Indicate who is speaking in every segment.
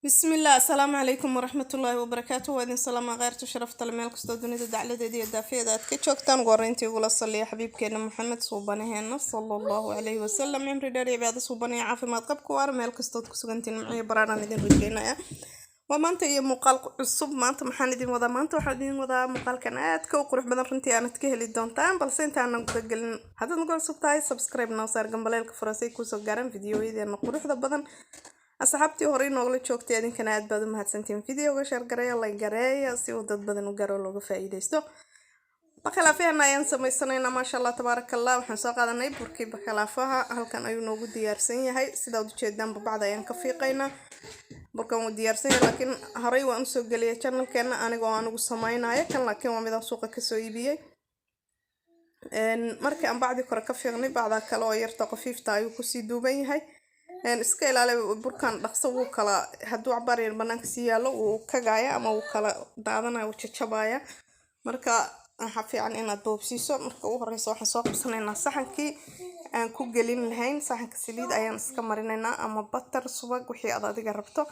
Speaker 1: Bismillah, asalaamu calaykum waraxmatullaahi wabarakaatu. Waa idin salaama kheyrta sharafta le meel kastoo dunida dacladeeda iyo daafiyada aad ka joogtaan. Ugu horreyntii ugula saliya xabiibkeena Maxamed, suubanaheena, sala Allahu calayhi wasalam. Cimri dheer iyo cibaado suuban iyo caafimaad qabka waar meel kastood ku sugantiin maciyo baraaraan idin rajeynaya. Waa maanta iyo muuqaal cusub. Maanta maxaan idin wadaa? Maanta waxaan idin wadaa muuqaalkan aadka u qurux badan, runtii aanad ka heli doontaan. Balse intaanan gudagelin, haddaad nagu cusub tahay, subscribe noo saar, gambaleelka furasay kusoo gaaran fiidiyoyadeena quruxda badan. Asxaabtii horey noogala joogtay, idinkana aad baad u mahadsantiin. Videoga share gareeya, like gareeya, si uu dad badan u gaaro, looga faa'iidaysto. Bakalaafahana ayaan samaysanaynaa. Maasha Allah, tabaaraka Allah. Waxaan soo qaadanay burkii bakalaafaha, halkan ayuu noogu diyaarsan yahay. Sidaad ujeedaan, babacda ayaan ka fiiqaynaa. Burkan wuu diyaarsan yahay, laakiin horey waan usoo geliyay channelkeena anigoo anigu samaynayo kan, laakiin waa midaan suuqa kasoo iibiyey. Markii aan bacdii kore ka fiiqnay, bacdaa kale oo yarta khafiifta ayuu kusii duuban yahay. Iska ilaali, burkan dhaqso wuu kala, hadduu cabaar yar banaanka sii yaallo wuu kagaya ama wuu kala daadanaya, wuu jajabaya. Marka waxaa fiican inaad boobsiiso. Marka ugu horeysa waxaan soo qabsanaynaa saxankii aan ku gelin lahayn. Saxanka saliid ayaan iska marinaynaa ama butter, subag, wixii aad adiga rabto.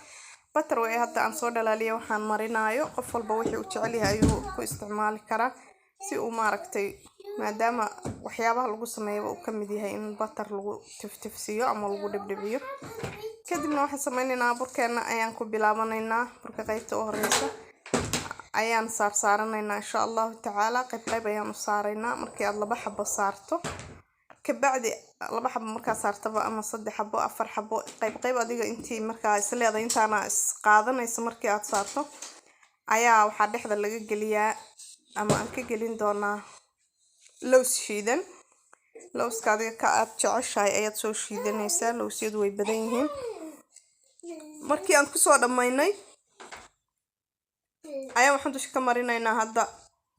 Speaker 1: Butter way hadda aan soo dhalaaliya waxaan marinaayo. Qof walba wixii uu jecel yahay ayuu ku isticmaali karaa, si uu maaragtay, maadaama waxyaabaha lagu sameeyaba uu kamid yahay in butter lagu tiftifsiiyo ama lagu dhibdhibiyo. Kadibna waxaan sameynaynaa, burkeena ayaan ku bilaabanaynaa. Burka qeybta u horeysa ayaan saarsaaranaynaa, insha Allahu tacaala. Qayb qayb ayaan u saaraynaa. Markii aad laba xabo saarto, kabacdi laba xabo markaa saartaba ama saddex xabo, afar xabo, qayb qayb adiga intii markaa is leedahay intaana is qaadanaysa, markii aad saarto ayaa waxaa dhexda laga geliyaa ama aan ka gelin doonaa lows shiidan. Lowska adiga ka aad jeceshahay ayaad soo shiidanaysaa. Lowsyadu way badan yihiin. Markii aan kusoo dhammaynay ayaa waxaan dusha ka marinaynaa hadda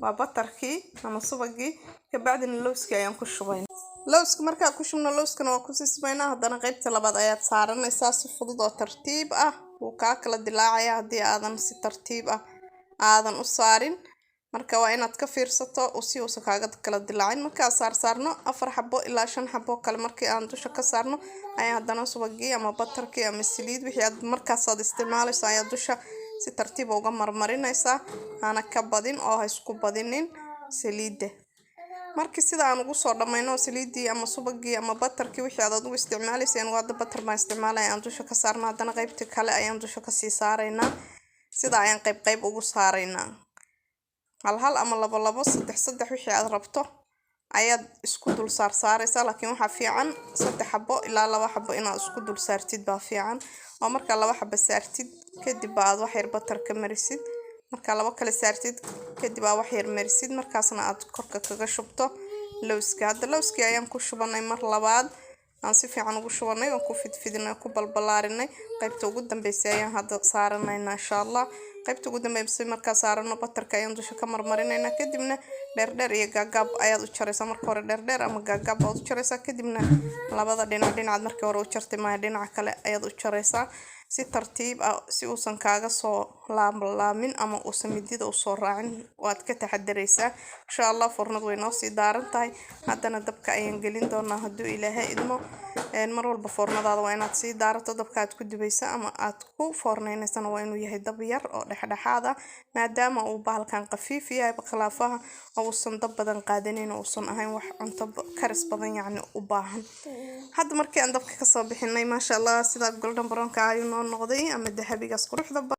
Speaker 1: waa butterkii ama subagii. Kabacdina lowskii ayaan ku shubayna. Lowska markaa ku shubno, lowskana waa kusii simaynaa. Haddana qaybta labaad ayaad saaranaysaa si fudud oo tartiib ah. Wuu kaa kala dilaacaya haddii aadan si tartiib ah aadan u saarin. Marka waa inaad ka fiirsato si uusan kaaga kala dilaacin. Markaa saar saarno afar xabo ilaa shan xabo kale, markii aan dusha ka saarno, ayaa haddana subagii ama butterkii ama saliid, wixii aad markaas aad isticmaalayso, ayaa dusha si tartiiba uga marmarinaysaa. Hana ka badin oo ha isku badinin saliidda. Markii sida aan ugu soo dhammayno saliiddii ama subagii ama butterkii, wixii aad adigu isticmaalaysay, anigu hadda butter baan isticmaalaya, aan dusha ka saarno, haddana qaybtii kale ayaan dusha kasii saaraynaa. Sida ayaan qayb qayb ugu saaraynaa, hal hal ama labo labo, saddex saddex, wixii aad rabto ayaad isku dul saar saaraysaa. Laakiin waxaa fiican saddex xabo ilaa laba xabo inaad isku dul saartid baa fiican, oo markaa laba xabo saartid kadib ba aad wax yar butter ka marisid, markaa labo kale saartid kadib aa wax yar marisid, markaasna aad korka kaga shubto lowska. Hadda lowskii ayaan ku shubanay mar labaad, aan si fiican ugu shubanay oon ku fidfidinay, ku balbalaarinay. Qaybta ugu dambeysay ayaan hadda saaranaynaa, insha Allah. Qaybta ugu dambeysay markaa saarano, butterka ayaan dusha ka marmarinaynaa. Kadibna dheerdheer iyo gaagaab ayaad u jaraysaa. Marka hore dheerdheer ama gaagaab baad u jaraysaa, kadibna labada dhinac, dhinacaad markii hore u jartay maaha, dhinaca kale ayaad u jaraysaa si tartiib ah, si uusan kaaga soo laablaamin ama uusan midida usoo raacin. Waad ka taxadaraysaa, insha Allah. Furnadu way noo sii daaran tahay. Haddana dabka ayaan gelin doonaa hadduu Ilaahay idmo. Mar walba foornadaada waa inaad sii daarato. Dabka aad ku dubaysa ama aad ku foorneynaysana waa inuu yahay dab yar oo dhexdhexaad ah, maadaama uu bahalkan khafiif yahay, bakhlaafaha, oo uusan dab badan qaadanin oo uusan ahayn wax cunto karis badan yacni u baahan. Hadda markii aan dabka kasoo bixinay, maasha Allah, sida golden brownka ayuu noo noqday ama dahabigaas quruxda badan.